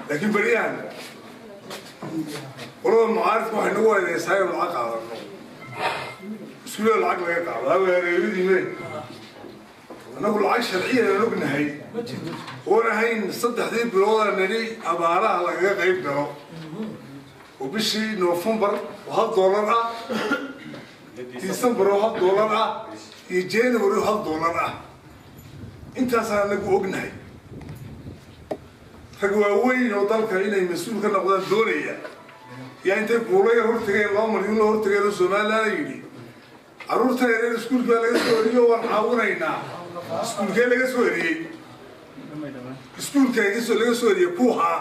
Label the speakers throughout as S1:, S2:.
S1: Laakiin beryahan qolada mucaaridka waxay nagu eedeysaa inuu lacag qaadano, iskuullada lacag laga qaado. Haweereeyadiime annagu lacag sharciyan aan ognahay oon ahayn 3dii biloodaa nidhi abaaraha lagaga qayb galo, oo bishii Noofembar oo $1 ah, December oo $1 ah iyo January oo $1 ah. Intaasaan anagu ognahay. Rag waaweyn oo dalka inay mas-uul ka noqdaan doonaya yaa intay buulo yar hortageen, 2 malyuun la hortageen oo Somaliland yidhi carruurta yareer iskuulkaa laga soo eriyo waan caawinaynaa. Iskuulkee laga soo eriyey? Iskuulka laga soo eriyey kuuhaa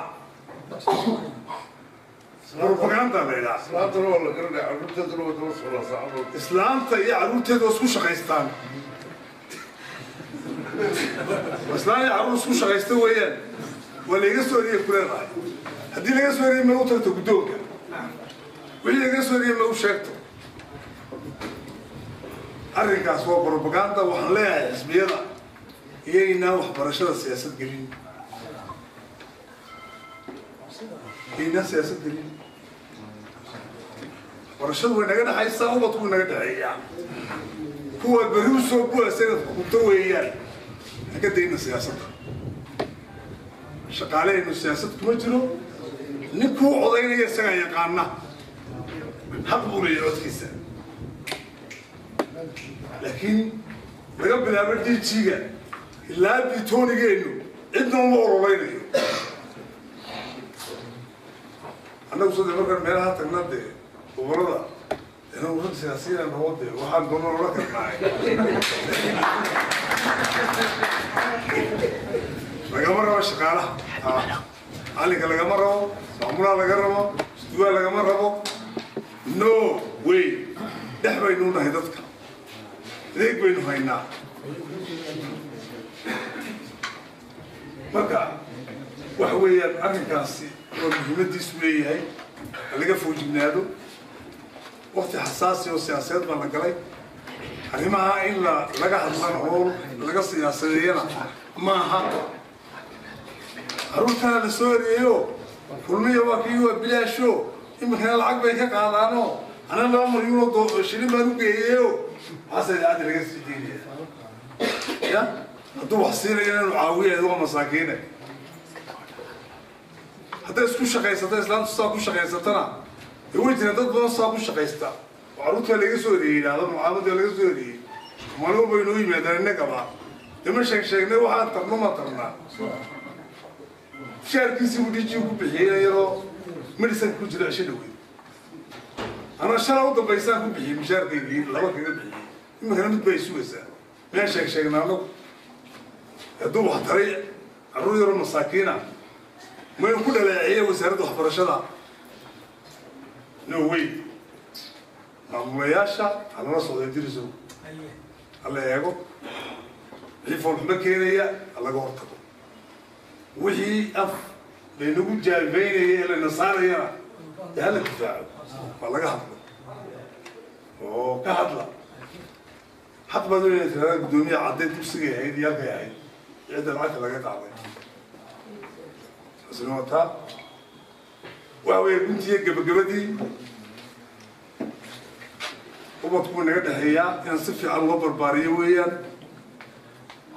S1: propaganda la yidhaha.
S2: Islaantana waa la garanaya, carruurteeduna waa daba socdaa saacadooda.
S1: Islaanta iyo carruurteeda waa isku shaqaystaan, islaan iyo carruur isku shaqaysta weeyaan. Waa layga soo eriyey ku leedahay. Haddii laga soo eriyey, ma u tagto guddoonka? Wixii laga soo eriyey ma u sheegto? Arrinkaas waa propaganda. Waxaan leeyahay xisbiyada iyaynaan waxbarashada siyaasad gelin, iyaynaan siyaasad gelin. Waxbarashadu way naga dhexaysaa, ubadku way naga dhexeeyaa, kuwa beri u soo bu'aysa inaad xukunto weeyaan. Ha ka dayna siyaasadda. Shaqaalehaynu siyaasad kuma jiro. Nin kuu codaynaya isagaa yaqaana, xaq buu leeyahay codkiisa. Laakiin laga bilaabo DG-ga ilaa bitoonigeennu cidna uma ololeynayo. Annagu sode markaan meelaha tagna dee gobolada inagu rag siyaasiyiin noo dee waxaan doono loola karnaaye. Lagama rabo shaqaalaha, macalinka lagama rabo, maamulaha laga rabo, isduwaa lagama rabo. No way. Dhex baynu nahay dadka, adeeg baynu haynaa. Marka waxa weeyaan arrinkaasi waa muhiimadiisu leeyahay ha laga foojignaado. Wakti xasaasi oo siyaasadeed baa la galay. Arrimaha in la laga hadlana oo laga siyaasadeeyana maaha. Carruurtana la soo ereeyo Kulmiya waa kii waa bilaasho, iminkana lacag bay ka qaadaano. Ana 2 malyuun oo shilin baan u geeyeyo, waxaasa idaacadda laga sii deynaya. Ya hadduu wax siinaya inuu caawiya waa masaakiine. Hadday isku shaqaysata islaamtu saa ku shaqaysatana dee way jiraan dad badan saa ku shaqaysta oo carruurta laga soo ereeyey yidhaahdo mucaamadda laga soo ereeyey. Maalin walba inoo yimaadaan innagaba dee ma sheeg sheegnay waxaan tarno ma tarnaa. Mushaarkiisii buu DG ku bixiyey yaroo medicine ku jira cisho dhaweyd. Anaa shala u dambaysaan ku bixiyey mushaarkaygii, laba kaga bixiyey, iminkana mid bay sugaysaa. Miyaan sheeg sheegnaa anagu? Hadduu wax taray carruur yaroo masaakiina maynu ku dhaleeceeye wasaaradda waxbarashada? No way. Maamulayaasha ha lala socday dirisow, hala eego wixii foolxumo keenaya, ha laga hortago. Wixii af laynagu jaabeynaya ee layna saarayana dee hala difaaco, waa laga hadlo oo ka hadla. Xaq baad u leedahay tirada guddoomiya cadday dugsigay ahayd iyo halkay ahayd iyo cidda lacagta laga qaaday. Taasina waa taa. Waxa weeye guntiiyo gabagabadii, ubadku naga dhexeeyaa inaan si fiican loo barbaariyo weeyaan.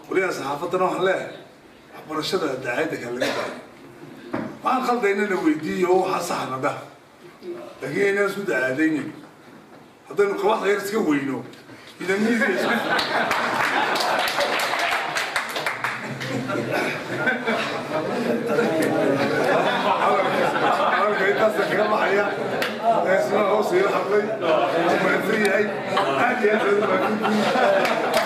S1: Waligaa saxaafaddana waxaan leeyahay waxbarashada dacaayadda kale laga daayo. Waxaan khaldaynana weydiiyo oo waxaa saxna dhaha, laakiin aynaan isku dacaadaynin. Haddaynu qabaxda yar iska weyno idan miidiya isku hadalka intaasa kaga baxaya. Isna hoos ila hadlay, mahadsan yahay, aad iyo aad baad u mahadsantihiin.